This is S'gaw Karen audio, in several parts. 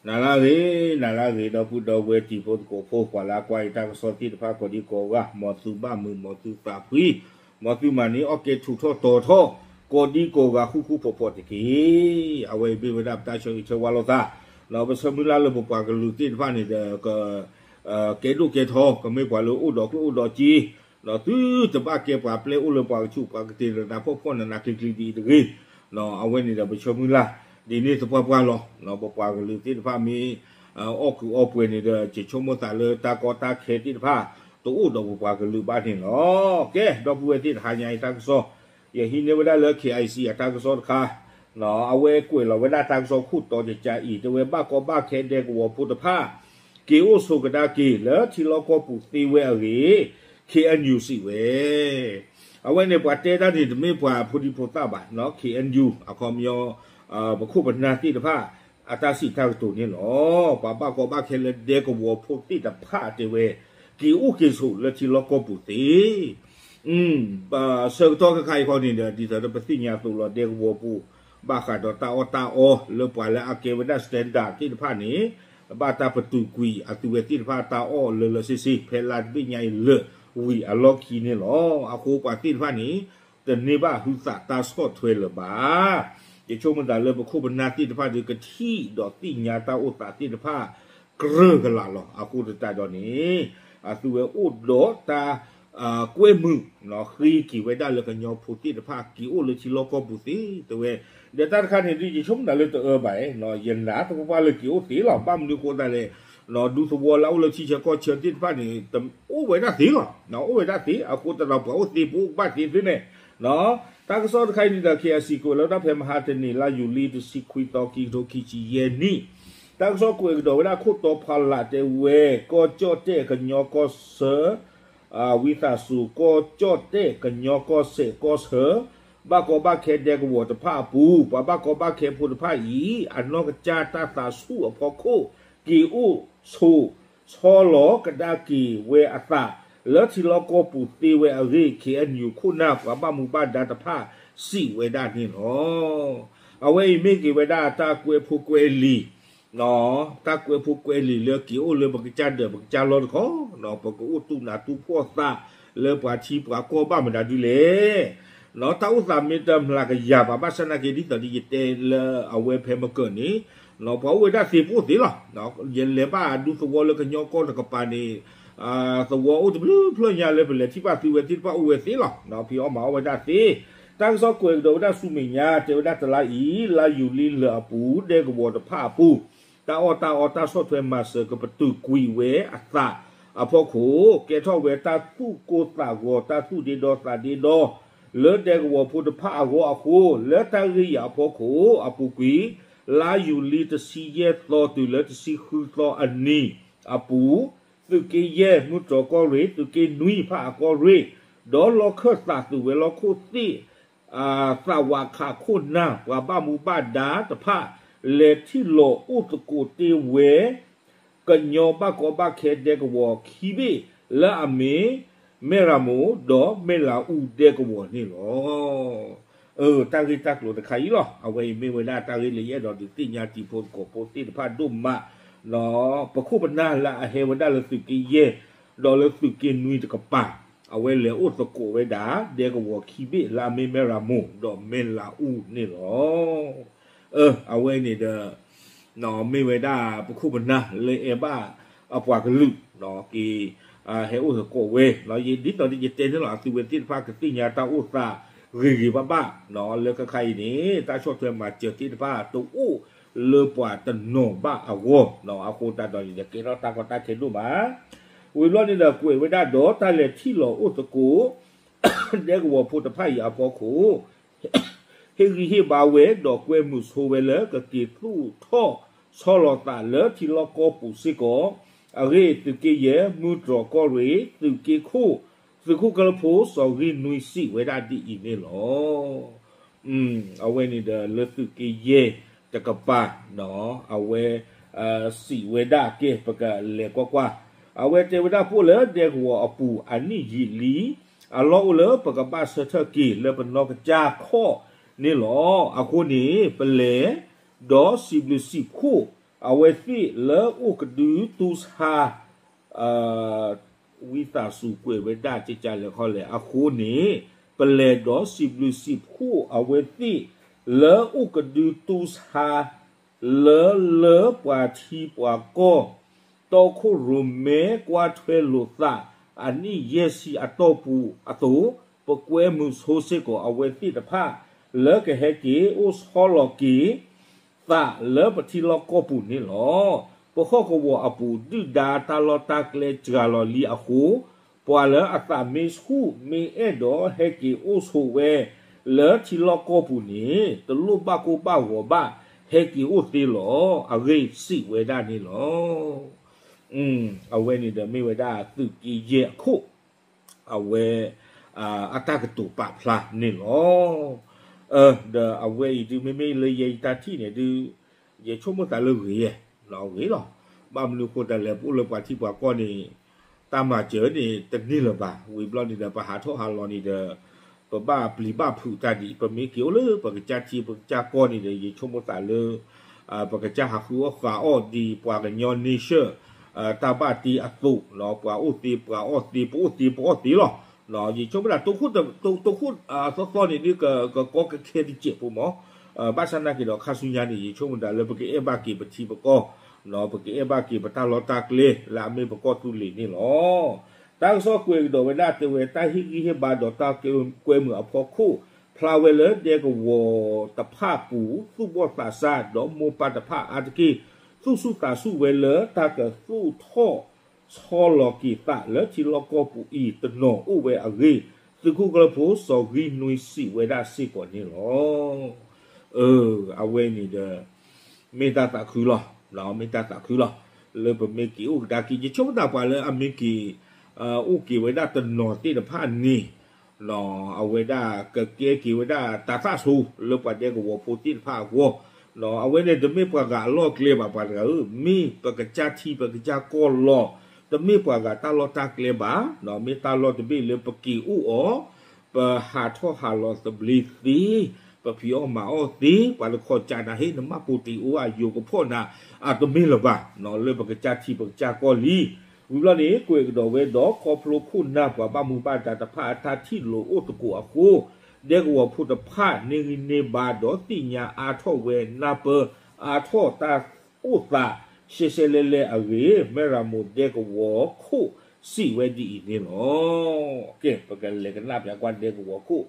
နၤလၢအဂ့ၤ, နၤလၢအဂ့ၤ ဒီပုၢ်ဒီဝဲၢ်တံၤဖိသကိးဖိ ပှၤလၢအကွၢ်အံၤတၢ်ကစီၣ်သ့ၣ်တဖၣ်ကိးဒံကိးဂၤ, မ်သုဘၣ်မုာ် မ်သုသးဖှံ, မ်သုမၤန့ၢ်အီၣ်ကဲထူးထီၣ်တီၤထီၣ် ကိးဒံကိးဂၤဃူဃူဖိးဖိးတက့ၢ်. အဝဲအံၤမ့ၢ်ဝဲဒၣ်ပတၢ်ဆၢဂ့ၤဆၢဝါလိာ်သး, ဒီးပဆၢမုၢ်လၢ်လၢပပှၤကလုာ်သ့ၣ်တဖၣ်န့ၣ်ဒီး က ကဲဒိၣ်ကဲထီ ကမ့ၢ်ပှၤလၢအိၣ်ဒီးကျိၣ်အိၣ်ဒီးစ့, ဒီးသုတဘၣ်ကဲပှၤပျဲၢ်အိၣ်လၢပှၤကဆူးပှၤကတ့ၤ နနၢ်ဖှီၣ်ဖှီၣ်နနၢ်ချ့ချ့ဒ်အံၤတဂ့ၤ. အဝဲန့ၣ်ဒီးပဆၢမုၢ်လၢ် ဒ်န့ၣ်သပှၢ်ပှၢ်လီၤ. ပပှၤကလုာ်သ့ၣ်တဖၣ်မ့ၢ် အီၣ်ကုးအီပှဲၤန့ၣ်ဒီး ယဆိကမိၣ်သးလၢတၢ်ကီတၢ်ခဲသ့ၣ်တဖၣ် တအိၣ်ဒီးပပှၤကလုာ်ဘၣ်န့ၣ်လီၤ. ကဲ ဒီပုၢ်ဝဲၢ်သ့ၣ် တဟါညါအံၤတၢ်ကစီၣ် ယဟံးန့ၢ်ဝဲဒၣ်လၢ KIC အတၢ်ကစီၣ်တခါ, အဝဲကွဲးလီၤဝဲဒၣ်တၢ်ကစီၣ်ခိၣ်တီတကါအံၤ တဲဝဲဘၣ်ကီဘၣ်ခဲဒဲကဝီၤဖိတဖၣ် က့ၤအိၣ်ဆိးကဒါက့ၤလၢထံလီၢ်ကီၢ်ပူၤသ့ဝဲအဂ့ၢ် KNU စံးဝဲ. အဝဲန့ၣ်ပှၤတဲတၢ်န့ၣ် တမ့ၢ်ပှၤဖိဒံဖိသၣ်ဘၣ်, KNU အခီပညီ ပခိၣ်ပနၢ်သ့ၣ်တဖၣ် အတၢ်စံးတၢ်ကတိၤန့ၣ်လီၤ. ပှၤဘၣ်ကီဘၣ်ခဲလၢဒဲကဝီၤဖိသ့ၣ်တဖၣ်တဲဝဲ က့ၤအိၣ်က့ၤဆိးလၢထံလီၢ်ကီၢ်ပူၤသ့ ဆၢကတီၢ်ခဲခါအံၤခီန့ၣ်ဒီး ဒ်သိးဒီးပသ့ၣ်ညါသိးလီၤ ဒဲကဝီၤပူၤ ဘၣ်ဃးဒီးတၢ်အီၣ်တၢ်အီလၢပှၤလၢအကဲဝဲဒၣ် standard သ့ၣ်တဖၣ်န့ၣ် ဘၣ်တၢ်ပတုာ်ကွံာ်အသုဝဲသ့ၣ်တဖၣ်တၢ်အီၣ်လၢလၢဆ့ဆ့ ဖဲလါတဘ့ၣ်ညါအံၤလၢာ်ဝံၤအလီၢ်ခံန့ၣ်လီၤ. အဃိပှၤသ့ၣ်တဖၣ်န့ၣ် တန့ၢ်ဘၣ်ဟုသးတၢ်ဆီၣ်ထွဲလၢၤဘၣ်. ယဆိကမိၣ်သးလၢပခိၣ်ပနၢ်သ့ၣ်တဖၣ်ဒီး ကထံၣ်ဒီးသ့ၣ်ညါတၢ်အိၣ်သးသ့ၣ်တဖၣ် ကြၢးကလာ်လီၤ. အဃိသတးဒီးန့ၣ် အသုဝဲအိၣ်ဒီးတၢ် ကွဲမုာ် ဃ့က့ၤဝဲဒၣ်လၢကညီဖိသ့ၣ်တဖၣ် က့ၤအိၣ်လၢထံလီၢ်ကီၢ်ပူၤသ့ တဲဝဲ. ဒီးတၢ်တခါန့ၣ်ဒ်ယဆိကမိၣ်သးလၢတအၢဘၣ်, ယနာ်သပှၢ်ပှၢ်လၢက့ၤအိၣ်သ့လီၤ. ဘၣ်မနုၤအဃိသတးလဲၣ်, ဒူသဝီလၢအအိၣ်လၢထံဆၢကီၢ်ဆၢသ့ၣ်တဖၣ်န့ၣ် အိၣ်ဝဲဒၣ်သ့လီၤ. အိၣ်ဝဲဒၣ်သ့ အဃိသတးဒီးပှၤအိၣ်သ့ပအိၣ်ကဘၣ်သ့သ့န့ၣ် တၢ်ကစီၣ်တခါအံၤန့ၣ်ဒီး KIC ကွဲးလီၤဝဲဒၣ်ဖဲမဟါတနံၤ လါယူၤလံတဆံခွံသီ ခံကထိခံဆံယဲၢ်နံၣ်, တၢ်ကစီၣ်ကွဲးကဒီးဝဲဒၣ်ခိၣ်တီဖီလာ်တဲဝဲ ကီၢ်ကၠီၣ်တဲၣ်ကညီကီၢ်ဆၢ ဝံသးစူၤ ကီၢ်ကၠီၣ်တဲၣ်ကညီကီၢ်စဲၣ်ကီၢ်ဆၢ ဘၣ်ကီဘၣ်ခဲဒဲကဝီၤတဖၣ်အပူၤ ပှၤဘၣ်ကီဘၣ်ခဲဖိတဖၣ်အံၤ အနီၢ်ကစၢ်တၢ်သးဆူၣ်အဖီခိၣ် က့ၤအိၣ်ဆိး ဆီလီၤကဒါက့ၤဝဲအသး လၢထံလီၢ်ကီၢ်ပူၤသ့ဝဲအဂ့ၢ် KNU ခိၣ်နၢ်ပှၤဘၣ်မူဘၣ်ဒါတဖၣ်စံးဝဲဒၣ်န့ၣ်လီၤ. အဝဲအံၤမ့ၢ်က့ၤဝဲဒၣ်တၢ်ကွဲးဖိကွဲးလံာ် တၢ်ကွဲးဖိကွဲးလံာ်လၢက့ၤအိၣ်လၢပကစၢ်ဒၢးပကစၢ်လီၢ်တခီ, ပကအိၣ်တူၢ်နးတူၢ်ဖှီၣ်သးလၢပှၤထံပှၤကီၢ်ဘၣ်မတၤဒုလဲၣ်. တၢ်အိၣ်သးမ့ၢ်တမျးကယၤဘၣ် ဘၣ်ဆၣ်နာ်က့ ဒ်သိးဒီးယတဲလၢအဝဲဖဲမကၢၢ်န့ၣ်, ပှၤအိၣ်ဝဲဒၣ်သ့ပအိၣ်သ့လီၤ. ယလဲၤဘၣ်ဒူသဝီလၢကညီကီၢ်တကပၤန့ၣ် သဝီအိၣ်တဘျုးဖျၢၣ်ညါလၢပလဲၤထံၣ်ဘၣ်သုဝဲသ့ၣ်တဖၣ်အိၣ်ဝဲသ့လီၤ. ဖံးအီၣ်မၤအီၣ်ဝဲဒၣ်သ့. တၢ်ကစီၣ်ကွဲးကဒီးဝဲဒၣ်ဆူမဲာ်ညါ တဲဝဲဒၣ်တလါအံၤ လါယူၤလံလၢာ်အပူၤ ဒဲကဝီၤတဖၣ်အပူၤ တၢ်အီၣ်တၢ်အီတၢ်ဆီၣ်ထွဲမၤစၢၤကပတုာ်ကွံာ်ဝဲအသးအဖီခိၣ် ကဲထီၣ်ဝဲတၢ်သူၣ်ကိၢ်သးဂီၤ တၢ်သူၣ်ဒ့ဒီသးဒ့ဒီ လၢဒဲကဝီၤဖိတဖၣ်အဂီၢ်အဃိ လၢတၢ်ဂ့ၢ်အံၤအဖီခိၣ် အပူၤကွံာ် လါယူၤလံတဆံယဲၢ်သီတုၤလၢတဆံဃုသီအနံၤအပူၤ သုးက့ယဲၢ် မုၢ်တြီၢ်ကီၢ်ရ့ၣ် သုးက့နွံဖၣ်အကီၢ်ရ့ၣ် ဒီးလီၢ်ခၢၣ်သးသုးဝဲၤလီၢ်ခိၣ်သ့ၣ် သးဝးခးခိၣ်နၢ် ပှၤဘၣ်မူဘၣ်ဒါတဖၣ် လဲၤထံၣ်လီၤအိၣ်သကိးတ့ၢ်ဝဲ ကညီဘၣ်ကီဘၣ်ခဲဒဲကဝီၤခံဘ့ၣ် လၢအမ့ၢ် မဲၢ်ရမိၢ် ဒီးမဲၢ်လးအူဒဲကဝီၤန့ၣ်လီၤ. တၢ်ဂ့ၢ်တၢ်ကျိၤတခါအံၤလီၤ. အဝဲအံၤမ့ၢ်ဝဲဒၣ်တၢ်ဂ့ၢ်လၢယအဲၣ်ဒိးဒုးသ့ၣ်ညါတံၤဖိသကိးဖိသ့ၣ်တဖၣ်ဒိၣ်မး ပခိၣ်ပနၢ်လၢအဟဲဝဲဒၣ်လၢသုးက့ယဲၢ် ဒီးလၢသုးက့နွံတကပၤ အဝဲလဲၤအိၣ်သကိးဝဲဒၣ် ဒဲကဝီၤခံဘ့ၣ်လၢအမ့ၢ်မဲၢ်ရမိၢ် ဒီးမဲၢ်လးအူန့ၣ်လီၤ. အဝဲန့ၣ်ဒီး မ့ၢ်ဝဲဒၣ်ပခိၣ်ပနၢ်လၢအဲၣ်ဘၣ်အပှၤကလုာ် က့ၤ ဟဲအိၣ်သကိးဝဲ ဒ်သိးဒီးယတဲန့ၣ်လီၤ အသုဝဲသ့ၣ်တဖၣ်ကသ့ၣ်ညါတၢ်အိၣ်သးဂ့ၤဂ့ၤဘၣ်ဘၣ် လၢခဲခါအံၤန့ၣ် တၢ်ဆီၣ်ထွဲမၤစၢၤသ့ၣ်တဖၣ်တအိၣ်လၢပှၤတနီၤဘၣ်အဂီၢ် အဃိသတးဒီးန့ၣ်ဒီး ကဲထီၣ်တၢ်ကီတၢ်ခဲဒိၣ်မး ဝံၤဘျီန့ၣ်ဒီးကွဲးဝဲဒၣ်ဒီးတၢ်လဲၤထံၣ်လီၤအိၣ်သကိး ဒဲကဝီၤဖိတဖၣ်အံၤအဖီခိၣ် ဟ့ၣ်ဂံၢ်ဟ့ၣ်ဘါဝဲ ဒီးကွဲမုာ်ဆိဝဲလၢကက့ၤသူၣ်ထီၣ်ဆီလီၤသးလၢထံလီၢ်ကီၢ်ပူၤစ့ၢ်ကီး အဂ့ၢ်သုးက့ယဲၢ် မုၢ်တြီၢ်ကီၢ်ရ့ၣ် သုးက့ခိၣ် သုးခိၣ်ကျၢၢ်ဖိ စီၤဂံၢ်နွံစံးဝဲဒၣ်ဒ်အံၤန့ၣ်လီၤ. အဝဲန့ၣ်ဒီးလၢသုးက့ယဲၢ်တကပၤ အဝဲ စံးဝဲဒၣ်ကဲ ပကလဲၤကွၢ်ကွၢ် အဝဲတဲဝဲဒၣ်ပအိၣ်လၢဒဲကဝီၤအပူၤအနံၣ်ယံာ်လံ အလီၢ်အိၣ်လၢပကဘၣ်ဆၢထၢၣ်က့ၤလၢပနီၢ်ကစၢ်ခီၣ်န့ၣ်လီၤ. အဃိန့ၣ် ပလဲၤ ဒီးစံးဘျုးစံးဖှိၣ် အဝဲသ့ၣ်လၢအိၣ်ကဒုတူၢ်ဆါ ဝံသးစူၤကွဲးဝဲဒၣ်ကကလဲၤခီလဲၣ်အဃိန့ၣ်, ပလဲၤဒီးစံးဘျုးစံးဖှိၣ်အဝဲသ့ၣ် လၢအိၣ်ကဒုတူၢ်ဆါ လၢလၢပှၤထံပှၤကီၢ် တီခိၣ်ရိၣ်မဲကွၢ်ထွဲလိာ်သး အနံၣ်ယဲၢ်ဆံအတီၢ်ပူၤအသိး, ပကွဲမုာ်ဆိစ့ၢ်ကီးအဝဲသ့ၣ်တဖၣ် လၢကဟဲက့ၤအိၣ်ဆီလီၤက့ၤ သးလၢပထံလီၢ်ကီၢ်ပူၤန့ၣ်လီၤ. ပဟီၣ်ကဝီၤအပူၤဒုၣ်ဒါတၢ်လီၢ်တၢ်ကျဲစှၤလီၤလံအဃိ, ပှၤလၢအသးမ့ၢ်ဆူၣ်မ့ၢ်အဲၣ်ဒိးဟဲက့ၤအိၣ်ဆိးဝဲ လၢထံလီၢ်ကီၢ်ပူၤန့ၣ် တလိၣ်ဘၣ်ကိၢ်ဘၣ်ဂီၤဘၣ် ဟဲက့ၤအိၣ်သ့လီၤ. အဂ့ၢ်စံးဝဲဒၣ်န့ၣ်လီၤ. အဝဲန့ၣ်ဒီးမ့ၢ်ဝဲဒၣ်သုးက့ယဲၢ်အခိၣ် အဝဲ အတၢ်ကတိၤပာ်ဖျါန့ၣ်လီၤ. ဒီးအဝဲအံၤဒုး မ့မ့ၢ်လၢယဲယတၢ်ထံၣ်န့ၣ်ဒုး ယဆိကမိၣ်သးလၢဂ့ၤ, ဂ့ၤလီၤ. ဘၣ်မနုၤဃိတၢ်လဲၣ် ပအိၣ်လၢပှၤထံပှၤကီၢ်န့ၣ် တၢ်မၤစၢၤန့ၣ်တန့ၢ်လၢၤဘၣ်. ဝံၤဘျီန့ၣ်ဒီး ပဟးထီၣ်ဟးလီၤန့ၣ်ဒီး ပဘၣ်ပျံၤဘၣ်ဖုးတၢ်ဒ်အံၤ, ပမ့ၢ်က့ၤအိၣ်လၢပကစၢ်ထံပကစၢ်ကီၢ်န့ၣ်ဒီး ယဆိကမိၣ်သးလၢ ပကစၢ်ဟးဃုအီၣ်ဃုအီၣ်ဒ်ပှၤကညီ nation တၢ်ဘၣ်တ့အသိး, ပှၤအိၣ်သ့ပှၤအီၣ်သ့ ပအိၣ်သ့ပအီၣ်သ့လီၤ. ယဆိကမိၣ်တၢ် တိခိၣ်သီသီန့ၣ်ဒုး ကကီကခဲတစဲးဖိမး, ဘၣ်ဆၣ်နာ်က့ၤဒီးခါဆူညါန့ၣ် ယဆိကမိၣ်ဒၣ်လၢပကအဲၣ်ဘၣ်က့ၤပထံပကီၢ်, ပကအဲၣ်ဘၣ်က့ၤပတၢ်လီၢ်တၢ်ကျဲလၢအမ့ၢ်ပကီၢ်သူလ့ၤန့ၣ်လီၤ. တၢ်ကစီၣ်ကွဲးကဒီးဝဲဒၣ်တဲဝဲ တၢ်ဟ့ၣ်ဂံၢ်ဟ့ၣ်ဘါဒီးတၢ်ကွဲမုာ်အဖီခိၣ် ဖျါဝဲလၢဒဲကဝီၤတဖၣ်ပူၤ သူၣ်ဘီၣ်သးစၢ် ဒီးမိၢ်ပၢ်တဖၣ်အါတက့ၢ် သူၣ်ဆူၣ်သးဆူၣ်ဝဲလၢတၢ်ကသူၣ်ထီၣ် ဆီလီၤက့ၤသးလၢထံလီၢ်ကီၢ်ပူၤအံၤ တနီၤအိၣ်ဝဲအဂ့ၢ် သုးခိၣ်ကျၢၢ်ဖိစီၤဂံနွံစံးဝဲဒၣ်စ့ၢ်ကီးန့ၣ်လီၤ. အဝဲန့ၣ်ဒီး မ့ၢ်တၢ်သးခုလီၤ, မ့ၢ်တၢ်သးခုလီၤ. လၢပမ့ၢ်က့ၤအိၣ်ကဒါက့ၤ ယဆိကမိၣ်သးပှၤလၢအမ့ၢ်က့ၤ အိၣ်က့ၤဝဲဒၣ်တနီၤသ့ၣ်တဖၣ်န့ၣ် အဝဲဒၣ်ကကဲက့ၤဝဲဒၣ်တၢ်သၣ်ဆိ လၢပှၤဒဲကဝီၤဖိသ့ၣ်တဖၣ်အဂီၢ်, အဝဲန့ၣ်တမ့ၢ်ပှၤဂၤအလီၢ်ကျဲဘၣ် ပှၤတဂၤဧၢ, မ့ၢ်ပကစၢ်ထံပကစၢ်ကီၢ်လီၤ. တမ့ၢ်ပှၤဂၤတၢ်လီၢ်တၢ်ကျဲဘၣ်, မ့ၢ်တၢ်လီၢ်တဘ့ၣ်လၢပက့ၤအိၣ်အီၤ, ပဟးထီၣ်ဟးလီၤသဘျ့သ့, ပဖံးအီၣ်မၤအီၣ်သ့, ပှၤတခီကးနၤဟ့ၣ်နမၢ်ပိတံၤအိၣ်အယိၤကဖီၣ်နၤ, အတမ့ၢ်လၢၤဘၣ်, လၢပကစၢ်ထံပကစၢ်ကီၢ်လံ. ဝံၤဘျီန့ၣ် ကွဲးကဒီးဝဲဒီး ခီဖျိခိၣ်နၢ်ပှၤဘၣ်မူဘၣ်ဒါတဖၣ်အတၢ်ထံၣ်လိာ်အိၣ်သကိးအဃိ, ဒဲကဝီၤဖိတဖၣ်န့ၢ်ဂံၢ်န့ၢ်ဘါဒီးသ့ၣ်ညါအါထီၣ်ဝဲနၢ်ပၢၢ်အါထီၣ်တၢ်အိၣ်သး ရှဲရှဲလဲၣ်လဲၣ်အဂ့ၢ် မ့ၢ်ရမိၢ်ဒဲကဝီၤခိၣ်စံးဝဲဒ်အံၤန့ၣ်လီၤ. ကဲ ပကလဲၤကနၣ်ပၠးကွၢ်ဒဲကဝီၤခိၣ်,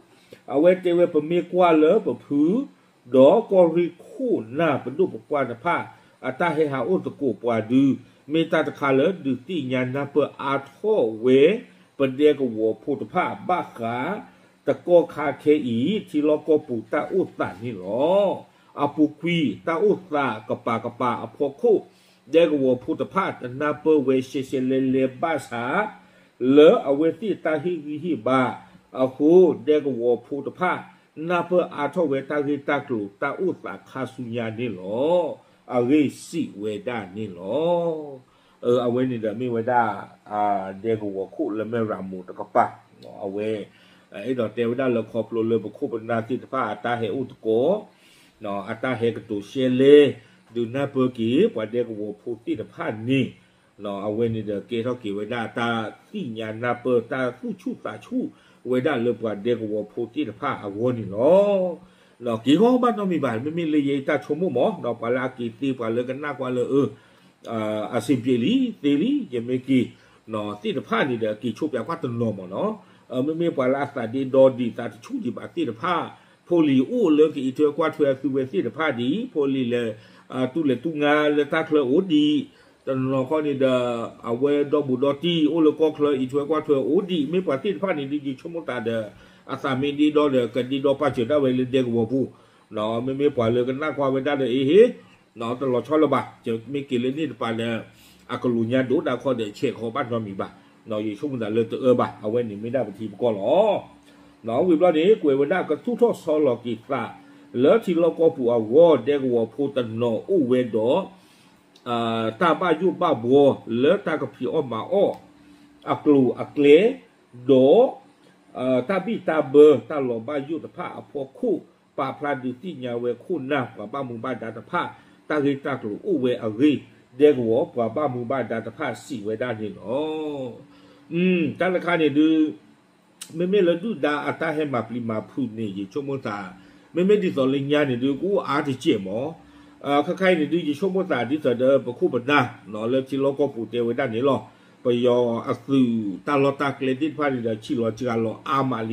အဝဲတဲဝဲ ပမ့ၢ်ကွၢ်လၢပဖု ဒီးကီၢ်ရ့ၣ်ခိၣ်နၢ်ပဒိၣ်ပပှၢ်တဖၣ် အတၢ်ဟဲဟးအိၣ်သကိးပှၤဒုး မ့ၢ်တၢ်တခါလၢဒုးသ့ၣ်ညါနၢ်ပၢၢ်အါထီၣ်ဝဲ ပဒဲကဝီၤဖိတဖၣ်ဘၣ်ဃး တကီၢ်ခါခဲအံၤ ထံလီၢ်ကီၢ်ပူၤတၢ်အိၣ်သးန့ၣ်လီၤ. အပူၤကွံာ်တၢ်အိၣ်သးကပၤကပၤအဖီခိၣ် ဒဲကဝီၤဖိတဖၣ်တနၢ်ပၢၢ်ဝဲရှဲရှဲလဲၣ်လဲၣ်ဘၣ်ဆၣ် လၢအဝဲသ့ၣ်တၢ်ဟ့ၣ်ဂံၢ်ဟ့ၣ်ဘါအဃိ ဒဲကဝီၤဖိတဖၣ် နၢ်ပၢၢ်အါထီၣ်ဝဲတၢ်ဂ့ၢ်တၢ်ကျိၤတၢ်အိၣ်သးခါဆူညါန့ၣ်လီၤ. အဂ့ၢ်စံးဝဲဒၣ်န့ၣ်လီၤ. အဝဲန့ၣ်ဒီးမ့ၢ်ဝဲဒၣ် ဒဲကဝီၤခိၣ်လၢမ့ၢ်ရမိၢ်တကပၤ, အဝဲ အဲၣ်ဒိးတဲဝဲဒၣ်လၢခီဖျိလၢပခိၣ်ပနၢ်သ့ၣ်တဖၣ်အတၢ်ဟဲအိၣ်သကိး, အတၢ်ဟဲကတိၤရှဲလဲၣ် ဒုးနၢ်ပၢၢ်က့ၤ ပှၤဒဲကဝီၤဖိသ့ၣ်တဖၣ်န့ၣ် အဝဲန့ၣ်ဒီးကဲထီၣ်က့ၤဝဲဒၣ်တၢ်သ့ၣ်ညါနၢ်ပၢၢ် တၢ်သူၣ်ဆူၣ်သးဆူၣ်ဝဲဒၣ်လၢပှၤဒဲကဝီၤဖိသ့ၣ်တဖၣ်အဂီၢ်န့ၣ်လီၤ. က့ၤဂီၢ်ဘၣ်နီတမံၤဘၣ် မ့မ့ၢ်လၢယဲအတၢ်ဆိကမိၣ်မး ဒီးပှၤလၢအက့ၤသ့ပှၤလၢကနၣ်ကွၢ်လၢ အဆင်ပြေလံသ့လံ ယမ့ၢ်က့ၤ သ့ၣ်တဖၣ်န့ၣ်ဒီး က့ၤဆိပၠးကွၢ်တနီၤမးနီၤ, မ့မ့ၢ်ပှၤလၢအသးဒ့ဒီဒံးသးတဆူၣ်ဒံးဘၣ်သ့ၣ်တဖၣ်, ဖိလံၤအိၣ်လၢကအံးထွဲကွၢ်ထွဲအသုဝဲသ့ၣ်တဖၣ်ဒံး, ဖိလံၤလဲၤ တူၢ်လဲၤတူၢ်ငါလၢတၢ်ချၢအိၣ်ဒံး, တနီၤခီန့ၣ်ဒီး အဝဲဒီဘူးဒီတံၢ်အိၣ်လၢကီၢ်ချၢအံးထွဲကွၢ်ထွဲအိၣ်ဒံး, မ့ၢ်ပှၤသ့ၣ်တဖၣ်န့ၣ်ဒ်ယဆိကမိၣ်သးဒီး အသးမ့ၢ်ဒ့ဒီဒီး ကဒ့ဒီပာ်စၢၤဒၣ်ဝဲလၢဒဲကဝီၤပူၤ, မ့မ့ၢ်ပှၤလၢကနၣ်ကွၢ်ဝဲဒၣ်ဒီးအ့ဟ့ တလီၤဆီလၢၤဘၣ်, မ့ၢ်က့ၤလၢန့ၣ်တပၤဒီး အကလူၤညါဒိၣ်ဒၣ်ခီဒီး ဆဲးခီဘၣ်နီတမံၤဘၣ်, ယဆိကမိၣ်သးလၢတအၢဘၣ်, အဝဲန့ၣ်မ့ၢ်ဒၣ်ပထံပကီၢ်လီၤ. ဝံၤဘျီန့ၣ် ကွဲးဝဲဒၣ်ကသူၣ်ထီၣ်ဆီလီၤက့ၤသး လၢထံလီၢ်ကီၢ်ပူၤအဂီၢ် ဒဲကဝီၤဖိတနီၤအိၣ်ဝဲဒီး တၢ်ဘၣ်ယိၣ်ဘၣ်ဘှီလၢတၢ်ကဖံးအီၣ်မၤအီၣ် အကျိၤအကျဲ ဒီး တၢ်ဘံၣ်တၢ်ဘၢတၢ်လီၤဘၣ်ယိၣ်တဖၣ်အဖီခိၣ် ပာ်ဖျါဒုးသ့ၣ်ညါဝဲခိၣ်နၢ်ပှၤဘၣ်မူဘၣ်ဒါတဖၣ် တၢ်ဂ့ၢ်တၢ်ကျိၤအိၣ်ဝဲအဂ့ၢ် ဒဲကဝီၤပှၤဘၣ်မူဘၣ်ဒါတဖၣ်စံးဝဲဒၣ်န့ၣ်လီၤ. တၢ်တခါန့ၣ်ဒုး မ့မ့ၢ်လၢဒုၣ်ဒါအတၢ်ဟဲမၤပျံၤမၤဖုးန့ၣ် ယဆိကမိၣ်သး မ့မ့ၢ်ဒ်သိးလၢညါန့ၣ်ဒုး ကအိၣ်အါတစဲးမး, ခဲခါအံၤန့ၣ်ဒုး ယဆိကမိၣ်သးဒ်သိးဒီးပခိၣ်ပနၢ် လၢထံလီၢ်ကီၢ်ပူၤတဲဝဲဒၣ်န့ၣ်လီၤ. ပယီၤအသုးတၢ်လီၢ်တၢ်ကျဲသ့ၣ်တဖၣ်န့ၣ်ဒီး ဆံးလီၤစှၤလီၤအါမး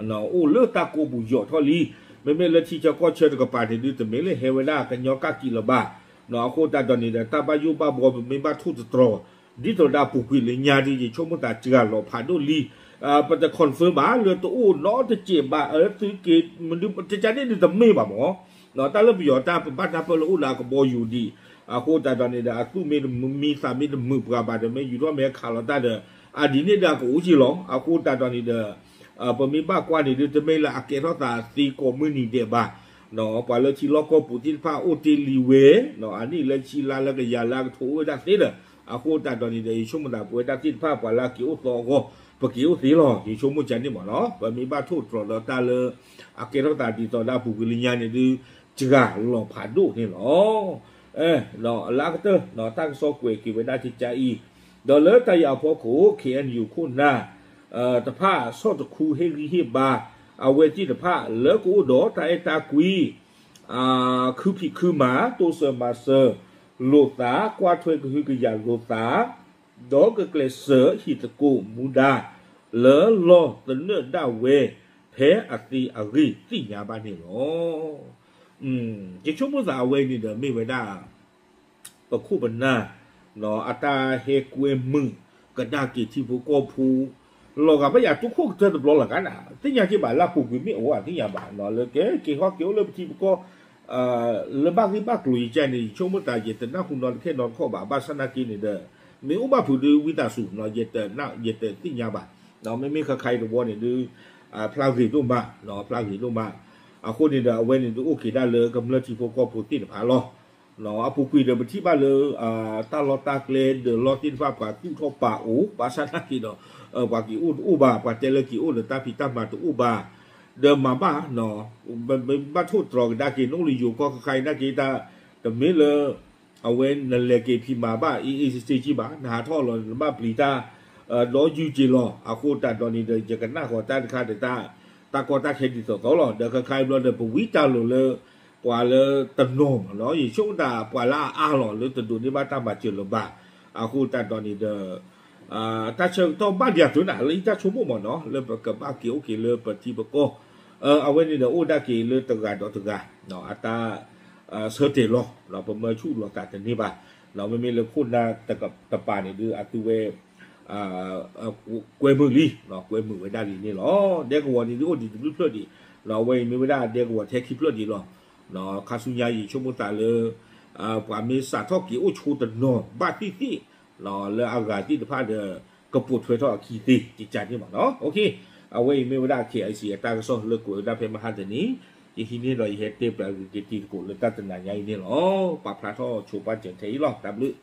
လံ အိၣ်လၢတၢ်ကိးပူၤယီၤထီၣ်လံ. မ့မ့ၢ်လၢထံဆၢကီၢ်ဆၢတကပၤန့ၣ်ဒုး တမ့ၢ်လၢဟဲဝဲဒၣ်ကညီကၣ်ကံၤလၢၤဘၣ်. အဃိသတးဒီးန့ၣ်ဒီး တၢ်ဘၣ်ယိၣ်ဘၣ်ဘှီပမ့ၢ်ဘၣ်ထိၣ်သတြီၤ ဒ်သိးဒီးအပူၤကွံာ်လၢညါဒုး ယဆိကမိၣ်သးစှၤလီၤဖးဒိၣ်လံ. ပတ confirm ဘၣ်လၢတအိၣ်နီတ စဲးဘၣ် အသုက့ၤ မနုၤတကါန့ၣ်ဒုးတမ့ၢ်ဘၣ်မး. တၢ်လၢပယီၤတၢ်ပဘၣ်နၢ်ပၢၢ်လၢအိၣ်လၢအကဘီယူၤဒံး, အဃိသတးဒီးန့ၣ်ဒီး အသူၣ်မ့ၢ်တမုာ်မံသးမ့ၢ်တမုာ်ပှၤဘၣ်ဒီး မ့ၢ်ယူၤထီၣ်မ့ၢ်ခးလီၤတၢ်ဒီး အဒ်န့ၣ်ဒီးအကအိၣ်က့ၤလီၤ. အဃိသတးဒီးန့ၣ်ဒီး ပမ့ၢ်ဘၣ်ကွၢ်န့ၣ်ဒုး တမ့ၢ်လၢအကဲထီၣ်သးသ့ကိးမုၢ်နံၤဒဲးဘၣ်, ပှၤလၢထံလီၢ်ကီၢ်ပူၤသ့ၣ်တဖၣ်အိၣ်တ့ၢ်လံဝဲ, အနံၣ်လၢဆံလါလၢကယၤလၢအကထိအိၣ်ဝဲဒၣ်သ့ဒီး အဃိသတးဒီးန့ၣ်ဒီး ယဆိကမိၣ်သးပဝဲဒၣ်သ့ၣ်တဖၣ် ပှၤလၢအက့ၤအိၣ်သီအဂီၢ် ပက့ၤအိၣ်သ့လီၤ. ယဆိကမိၣ်ကန့ၣ်မးနီၤ ပမ့ၢ်ဘၣ်ထိၣ်သတြီၤဒီးတၢ်လၢ အကဲထီၣ်သးဒ်သိးဒီးအပူၤကွံာ်လၢညါန့ၣ်ဒုး စှၤလီၤဖးဒိၣ်န့ၣ်လီၤ. ဒီးလၢအကတၢၢ် တၢ်ကစီၣ်ကွဲးက့ၤဝဲဒၣ်ကကါအံၤ, ဒီးလၢတၢ်ယၤအဖီခိၣ် ခ့ၣ်အဲၣ်ယူၣ် ခိၣ်နၢ် တဖၣ်ဆီၣ်တခူဟ့ၣ်ဂံၢ်ဟ့ၣ်ဘါ အဝဲသ့ၣ်တဖၣ်လၢကအိၣ်ဒီးတၢ်အဲၣ်တၢ်ကွံ ခုဖံးခုမၤ တိစၢၤမၤစၢၤလိာ်သး ကွၢ်ထွဲကဟုကယာ်လိာ်သး ဒီးကကျဲးစၢးဟံၣ်သကိးမူဒါ လၢလီၢ်သနၢၣ်ဒၣ်ဝဲ ဖဲအသ့အဂ့ၢ်သ့ၣ်ညါဘၣ်န့ၣ်လီၤ. ယဆိကမိၣ်သးအဝဲန့ၣ်ဒီးမ့ၢ်ဝဲဒၣ် ပခိၣ်ပနၢ် အတၢ်ဟဲကွဲမုာ်ကဒါက့ၤထံဖိကီၢ်ဖိ လီၤဂာ်ဘၣ်ယၤတူၢ်ခိၣ်ကတၢၢ်တဘျီလၢၤဂၤန့ၣ် သ့ၣ်ညါက့ၤဘၣ်လၢအပူၤကွံာ်မ့ၢ်အိၣ်အသ့ၣ်ညါဘၣ် လၢကဲက့ၤဟီၣ်က့ၤအိၣ်လၢပထံပကီၢ် လၢဘၣ်ဂ့ၢ်ဘၣ်ကျိၤယကဲန့ၣ် ယဆိကမိၣ်သးယတနၢ်ဟူနီတခဲနီတခီၣ်ဘၣ် ဘၣ်ဆၣ်နာ်က့န့ၣ်ဒီး မ့ၢ်အိၣ်ဘၣ်ဖုးဒုးဝံသးစူၤ ယတသ့ၣ်ညါဘၣ် မ့မ့ၢ်ခါခါအံၤတဝီန့ၣ်ဒုး ဖျါဂ့ၤဒိၣ်မး ဖျါဂ့ၤဒိၣ်မး အဃိန့ၣ်ဒီးအဝဲန့ၣ်ဒုးအိၣ်က့ၤဒၣ်လၢကမျၢၢ်ထံဖိကီၢ်ဖိသ့ၣ်တဖၣ်လီၤ. အပူၤကွံာ်ဒီးပထံၣ်ဘၣ်လၢ တၢ်လီၢ်တၢ်ကျဲဒီးလီၢ်သ့ၣ်တဖၣ် ပှၤသူၣ်ထီၣ်ပာ်အိၣ် ဘၣ်ဆၣ်နာ်က့ဒီး ပှၤက့ၤအိၣ်တအိၣ်ဘၣ် ပှၤတဲလၢက့ၤအိၣ်ဒီးတၢ်ဖံးတၢ်မၤတအိၣ်ဘၣ် ဒီးမၤဘၣ် ဘၣ်ထိၣ်သတြီၤကဒါက့ၤ နအိၣ်လၢယိၤကီၢ်ခါခါအံၤနာ်က့တၢ် တမ့ၢ်လၢ အဝဲနလဲၤက့ၤဖံးမၤဘၣ် အ့အ့စ့စ့ကံဘၣ် နဟးထီၣ်လီၤ နဘၣ်ပျံၤတၢ် ဒီးယုၢ်က့ၤလီၤ အဃိသတးဒီးန့ၣ်ဒီး ယကနၣ်ဃီၤတၢ်တခါဒီး တၢ်ကီတၢ်ခဲဒ်သိးသိးလီၤ ဒီးခါခါအံၤဘျီဒီး ပဝံတၢ်လိၤလၢ ပှၤလၢတနီၤမးနီၤ ယဆိကမိၣ်သးပှၤလၢအအါလီၤ လၢတဒိးန့ၢ်ဘၣ်တၢ်မၤစၢၤလၢၤဘၣ် အဃိသတးဒီးန့ၣ်ဒီး တၢ်ဆၢကတီၢ်ဘၣ်ဒံးအသိးန့ၣ် လၢယတၢ်ဆိကမိၣ်မးနီၤ လၢပကဘၣ်က့ၤအိၣ်က့ၤလၢပထံပကီၢ် အဝဲန့ၣ်ဒီးအိၣ်ဒၣ်က့ၤလၢတဂၤဒီးတဂၤ အတၢ် ဆၢတဲာ်လီၤ ပမၢဆူၣ်လိာ်သးတန့ၢ်ဘၣ် မ့မ့ၢ်လၢခိၣ်နၢ်တပၤန့ၣ်ဒုး အသုဝဲ ကွဲမုာ်လံ ကွဲမုာ်ဝဲဒၣ်လံန့ၣ်လီၤ. ဒဲကဝီၤန့ၣ်ဒုးအိၣ်ဒံးတဘျုးဖျၢၣ်ဒံး အဝဲအံၤမ့ၢ်ဝဲဒၣ်ဒဲကဝီၤထဲခံဖျၢၣ်ဒံးလီၤ. ခါဆူညါယဆိကမိၣ်သးလၢ ပှၤမ့ၢ်စးထီၣ်က့ၤအိၣ်ဆိတနီၤဘၣ်သ့ၣ်သ့ၣ် လၢအဂၤသ့ၣ်တဖၣ်ဒီး ကပိာ်ထွဲထီၣ်အခံသ့ ကကန့ၣ်မးနီၤ. အဝဲအံၤမ့ၢ်ဝဲဒၣ် KIC အတၢ်ကစီၣ်လၢကွဲးဝဲဒၣ်ဖဲမဟါတနံၤ ယဟံးန့ၢ်ဒီးယဟဲတဲပျးဂ့ၤက့ၤတံၤသကိး လၢတၢ်တနၤညါအံၤန့ၣ်လီၤ. ပာ်ဖျါထီၣ်ဆိပာ်စၢၤထဲအံၤလီၤ. တၢ်ဘျုး